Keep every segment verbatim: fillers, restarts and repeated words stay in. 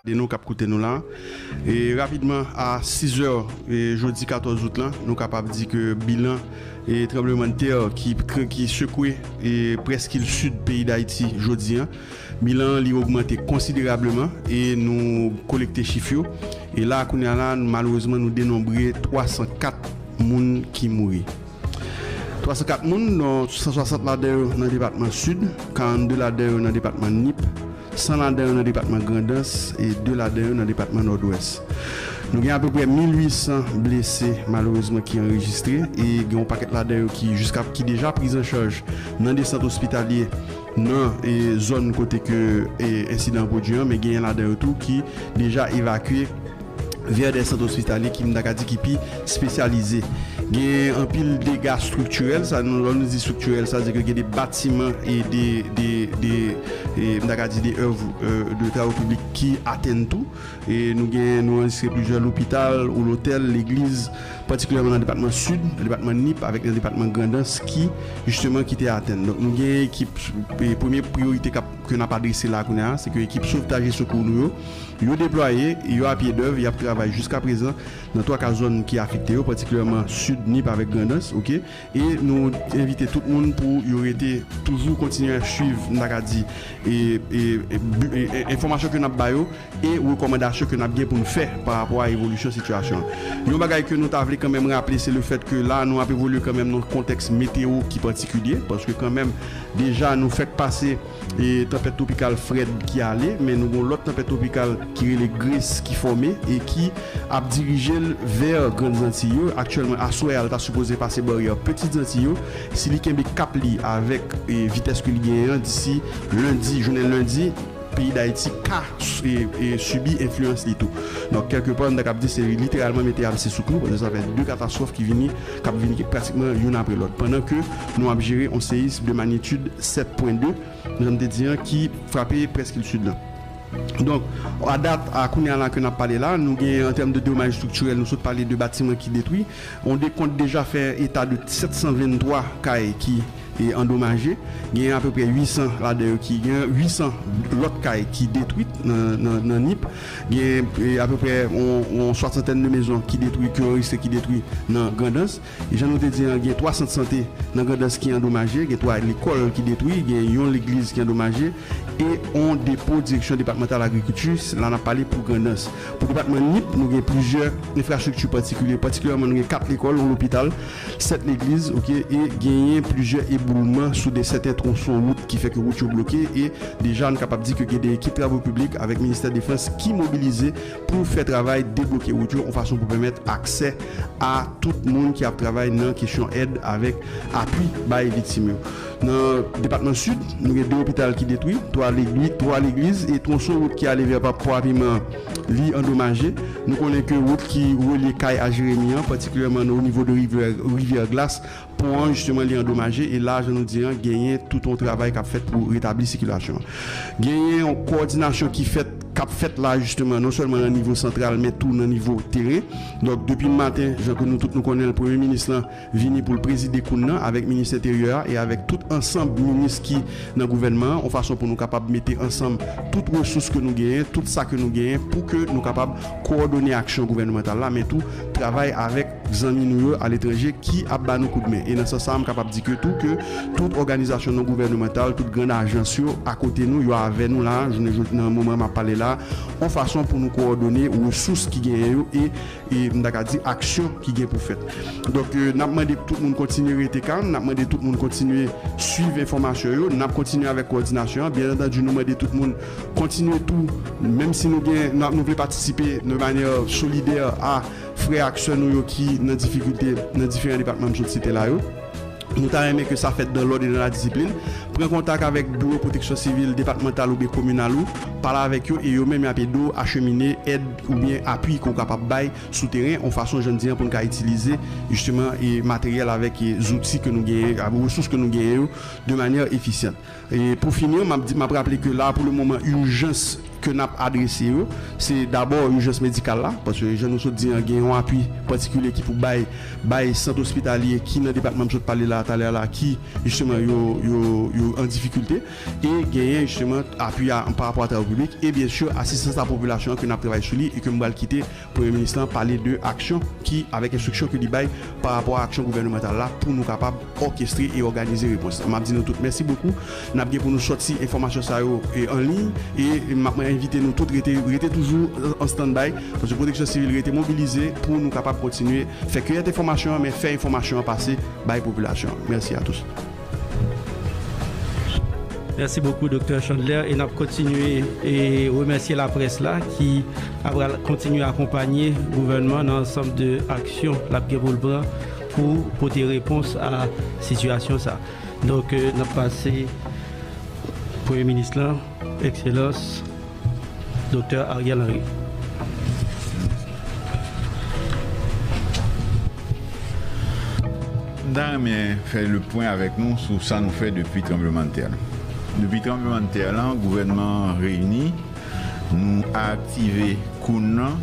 E nou k ap koute nou la. E rapidman, a sizè, e jodi katòz out lan, nou kapab di ke bilan e tranblemanntè ki, ki sekwe e prèskil sid peyi Dayiti jodi an, bilan an li ogmante konsiderableman e nou kolekte chif yo. E la, kounye a la, malerezman, nou denonbre twa san kat moun ki mouri. Twa san kat moun, dont san swasant ladan yo nan depatman Sid, karannde ladan yo nan depatman Nip, san ladan yo nan depatman Grandans e de ladan yo nan depatman Nòdwès. Nou gen apeprè mil uit san blese, malerezman, ki anrejistre, e gen yon pakèt ladan yo ki jiska, ki deja priz an chaj nan de sant ospitalye nan e zòn kote ke e ensidan an pwodui an, men genyen ladan yo tou ki deja evakye vè de sant ospitalye ki, m ta ka di, ki pi espesyalize. Gen anpil dega estriktirèl, sa nou, lè nou di estriktirèl, sa vle di ke gen de batiman e de, de, de e, m ta ka di, de èv e de travo piblik ki atenn tou. E nou gen, nou anrejistre plizyè lopital ou lotèl, legliz, patikilyèman nan depatman Sid, nan depatman Nip avèk nan depatman Grandans ki, jisteman, ki te atenn. Donk, nou gen ekip, e, premye priyorite k ap, ke n ap adrese la kounye a, se ke ekip sovtaj e sekou nou yo, yo deplwaye, yo a pye dèv, y ap travay jiska prezan nan twa ka zòn ki afekte yo, patikilyèman Sid, Nip avèk Grandans, oke? E nou envite tout moun pou yo rete toujou kontinye swiv, m ta ka di, e, e, e, bi- e, e, enfòmasyon ke n ap ba yo e rekòmandasyon ke n ap gen pou n fè pa rapò a evolisyon sitiyasyon an. Yon bagay ke nou ta vle kanmenm raple, se le fèt ke la, nou ap evolye kanmenm nan yon kontèks meteo ki patikilye, paske kanmenm, deja, nou fèk pase e tanpèt twopikal Fred ki ale, men nou gen yon lòt tanpèt twopikal ki rele Grace ki fòme e ki ap dirije l vè Grann Zantiy yo. Aktyèlman, aswè a, l ta sipoze pase baryè Pitit Zantiy yo. Si li kenbe kap li avèk e vitès ke li genyen an, disi lendi, jounen lendi, peyi Dayiti ka e, e sibi enfliyans li tou. Donk, kèlkepa, m ta kab di se literalman mete abse sou klou, paske sa fè de katastwòf ki vini, k ap vini pratikman youn apre lòt, pandan ke nou ap jere yon seyis de manyitid sèt pwen de, jan m te di an, ki frape prèskil Sid lan. Donk, a dat, a kounye a la ke n ap pale la, nou gen, an tèm de domaj estriktirèl, nou sot pale de batiman ki detwi, yon dekont deja fè eta de sèt san venntwa kay ki e andomaje. Gen apeprè uit san ladan yo ki, gen uit san lòt kay ki detwi nan, nan, nan Nip. Gen e apeprè yon, yon swasantèn de mezon ki detwi, ki anrejistre ki detwi nan Grandans. E jan nou te di an, gen twa sant sante nan Grandans ki andomaje, gen twa lekòl ki detwi, gen yon legliz ki andomaje, e yon depo Direksyon Depatmantal Agrikilti, la n ap pale pou Grandans. Pou depatman Nip, nou gen plizyè enfrastrikti patikilye, patikilyèman nou gen kat lekòl, yon lopital, sèt legliz, oke, e genyen plizyè eboulman sou de sèten twonson wout ki fè ke wout yo bloke, e deja n kapab di ke gen de ekip travo piblik avèk Ministè Defans ki mobilize pou fè travay debloke wout yo, yon fason pou pèmèt aksè a tout moun ki ap travay nan kesyon èd avèk apui bay viktim yo. Nan depatman Sid, nou gen de lopital ki detwi, twa legli-, twa legliz e twonson wout ki ale vè pa-, Pwa Piman, li andomaje. Nou konnen ke wout ki relye Kay a Jeremi an, patikilyèman nan, o nivo de rivyè, rivyè Glas, pon an, jisteman, li andomaje. E la, jan nou di an, genyen tout yon travay k ap fèt pou retabli sikilasyon an. Genyen yon kowòdinasyon ki fèt, k ap fèt la, jisteman, non sèlman nan nivo santral, men tou nan nivo teren. Donk, depi maten, jan ke nou tout nou konnen l, Premye Minis lan vini pou l prezide kounn nan avèk minis enteryè a e avèk tout ansanm minis ki nan gouvènman an, yon fason pou nou kapab mete ansanm tout resous ke nou genyen, tout sa ke nou genyen, pou ke nou kapab kowòdone aksyon gouvènemantal la, men tou travay avèk zanmi nou yo aletranje ki ap ba nou koudmen. E nan sans sa a, m kapab di ke tou ke tout òganizasyon non gouvènemantal, tout grann ajans yo akote nou, yo avè nou la, jounen jodi, nan moman m ap pale la, yon fason pou nou kowòdone resous ki genyen yo e e m ta ka di aksyon ki gen pou fèt. Donk, e, n ap mande tout moun kontinye rete kalm, n ap mande tout moun kontinye swiv enfòmasyon yo, n ap kontinye avèk kowòdinasyon an. Byen antandi, nou mande tout moun kontinye tou, menm si nou gen, n ap, nou vle patisipe de manyè solidè a frè ak sè nou yo ki nan difikilte nan diferan depatman m sot site la yo. Nou ta renmen ke sa fèt dans l'ordre et dans la discipline. Pran kontak avèk biwo pwoteksyon sivil depatmantal oubyen kominal ou, pale avèk yo e yo menm y ap ede w achemine èd oubyen apui ke w kapab bay sou teren, yon fason, jan m di an, pou n ka itilize jisteman e materyèl avèk e zouti ke nou genyen, avèk resous ke nou genyen yo de manyè efisyan. E pou fini, m ap di, m ap raple ke la, pou le moman, ijans ke n ap adrese yo, se dabò ijans medikal la, paske jan nou sot di an, gen yon apui patikilye ki pou bay, bay sant ospitalye ki nan depatman m sot pale la talè la, ki jisteman yo, yo, yo an difikilte, e genyen jisteman apui a, pa rapò a travo piblik, e byen si asistans a popilasyon an ke n ap travay sou li e ke m pral kite Premye Minis lan pale de aksyon ki, avèk enstriksyon ke li bay pa rapò a aksyon gouvènemantal la pou nou kapab òkestre e òganize repons. M ap di nou tout mèsi bokou. N ap gen pou nou sòti enfòmasyon sa yo e an liy e m ap envite nou tout rete, rete toujou an standby paske Pwoteksyon Sivil rete mobilize pou nou kapab kontinye fè kiyèt enfòmasyon an, men fè enfòmasyon an pase bay popilasyon an. Mèsi a tous. Mèsi bokou, Doktè Chandler, e n ap kontinye e remèsye laprès la ki ap pral kontinye akonpanye gouvènman nan ansanm de aksyon l ap gen pou l pran pou pote repons a sitiyasyon sa. Donk, n ap pase Premye Minis lan, Ekselans Doktè Ariel Henry. M ta renmen fè le pwen avèk nou sou sa nou fè depi tranblemanntè la. Depi tranblemanntè la, gouvènman an reyini, nou aktive koun nan.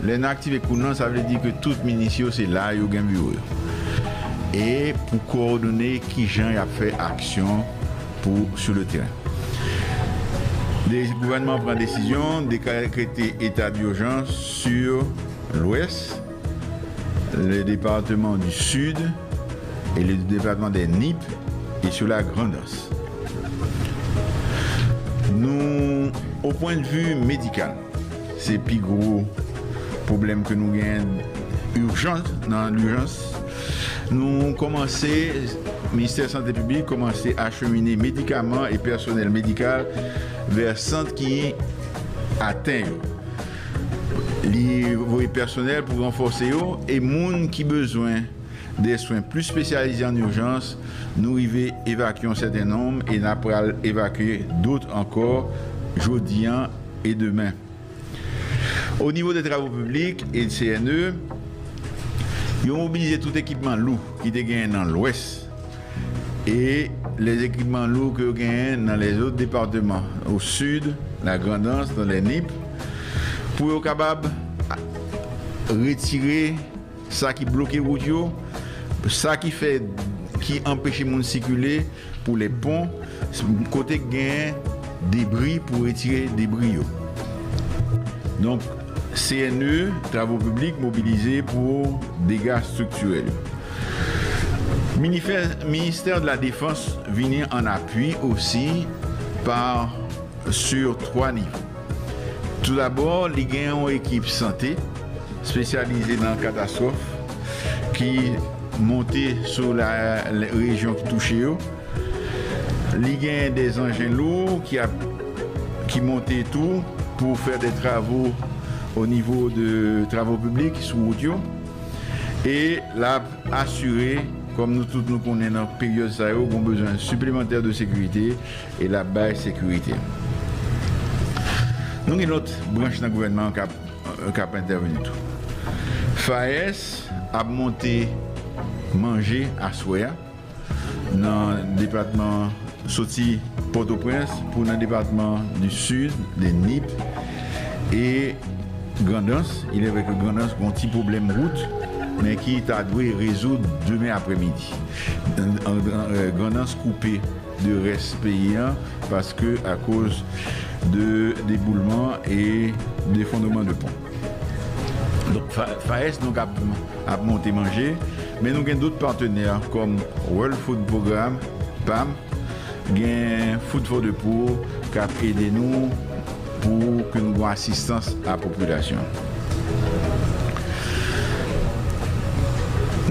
Lè n aktive koun nan, sa vle di ke tout minis yo se la yo gen biwo yo. E pou kowòdone kijan y ap fè aksyon pou sou le teren. Gouvènman an pran desizyon dekrete eta dijans sou Lwès, le département du Sud et le département des Nip et sur la Grandans. Nou, o pwendvi medikal, se pi gwo pwoblèm ke nou genyen ijans, nan lijans. Nou kòmanse, Ministè Sante Piblik kòmanse achemine medikaman e pèsonèl medikal vè sant ki aten yo. Li voye pèsonèl pou ranfòse yo e moun ki bezwen de swen pli espesyalize an ijans, nou rive evakye yon sèten nonm e n ap pral evakye dòt ankò jodi an e demen. O nivo de travo piblik e C N E, yo mobilize tout ekipman lou ki te genyen nan Lwès e lè ekipman lou ke yo genyen nan lèzòt depatman, o Sid, la Grandans, nan lè Nip, pou yo kapab retire sa ki bloke wout yo, sa ki fè, ki anpeche moun sikile pou lè pon, kote k gen debri pou retire debri yo. Donk, C N E, Travo Piblik mobilize pou dega estriktirèl yo. Ministè de la Défense vini an apui osi pa sur twa nivo. Toudabò, li gen yon ekip sante espesyalize nan katastwòf ki monte sou la rejyon ki touche yo. Li gen de zanjen lou ki ap ki monte tou pou fè de travo o nivo de travo piblik sou wout yo. E l ap asire, kòm nou tout nou konnen nan peryòd sa yo, gon bezwen siplemantè de sekirite e l ap bay sekirite. Nou gen lòt branch nan gouvènman an k ap k ap entèveni tou. FAES ap monte manje aswè a nan depatman soti Pòtoprens pou nan depatman di Sid, de Nip e Grandans. Il est vrai que Grandans gon ti pwoblèm wout, men ki ta dwe rezoud demen aprèmidi. Grandans koupe de rès peyi an paske akoz de deboulman e defondreman de pon. Donk FAES donk ap ap monte manje, men nou gen dòt patnè kòm World Food Program, pam, gen Food for the Poor k ap ede nou pou ke nou gon asistans a popilasyon.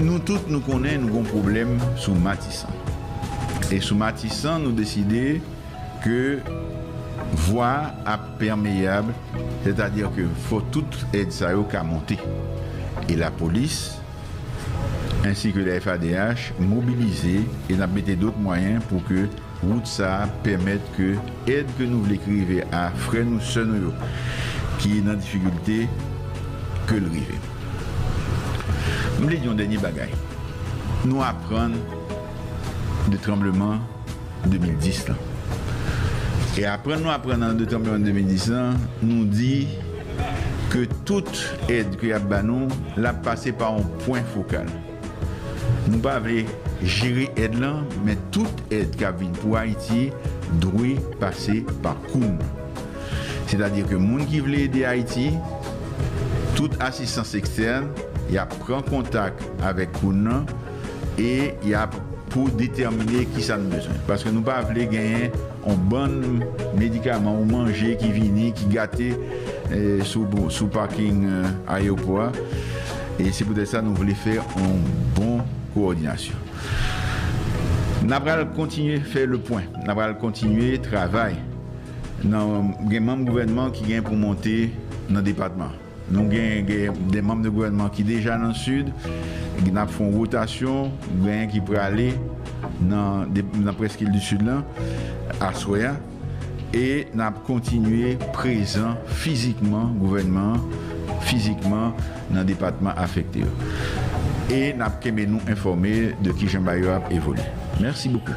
Nou tout nou konnen nou gon pwoblèm sou Matisan. E sou Matisan nou deside ke vwa ap pèmeyab, sètadi ke fò tout èd sa yo ka monte. E lapolis ensi ke la FADH mobilize e n ap mete dòt mwayen pou ke wout sa a pèmèt ke èd ke nou vle ki rive a frè nou, sè nou yo ki nan difikilte, ke l rive. M vle di yon dènye bagay. Nou aprann de tranbleman de mil dis lan. E aprann nou aprann nan de tranblemann de mil dis lan, nou di ke tout èd ke y ap ba nou, l ap pase pa yon pwen fokal. Nou pa vle jere èd lan, men tout èd k ap vin pou Ayiti dwe pase pa kou n. Sètadi ke moun ki vle ede Ayiti, tout asistans ekstèn, y ap pran kontak avèk kou n nan e y ap pou detèmine kisa n bezwen. Paske nou pa vle genyen yon bann medikaman ou manje ki vini, ki gate, eh, sou, sou paking, eh, ayewopò a. E se poutèt sa nou vle fè yon bon kowòdinasyon. N a pral kontinye fè le pwen. N a pral kontinye travay. Nan, gen manm gouvènman ki gen pou monte nan depatman. Nou gen, gen de manm de gouvènman ki deja nan Sid. N ap fè yon wotasyon. Gen ki prale nan, de, nan prèskil di Sid lan aswè a. E n ap kontinye prezan fizikman, gouvènman an, fizikman nan depatman afekte yo. E n ap kenbe nou enfòme de kijan bagay yo ap evolye. Mèsi bokou.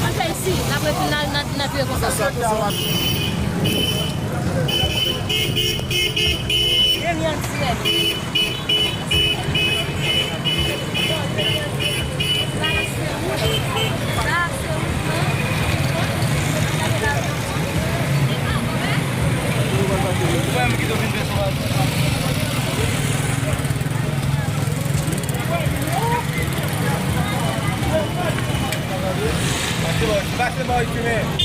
An fè isi, n ap retounen al nan, nan vire konsa. Premye an dirèk. Pase bò isi, men.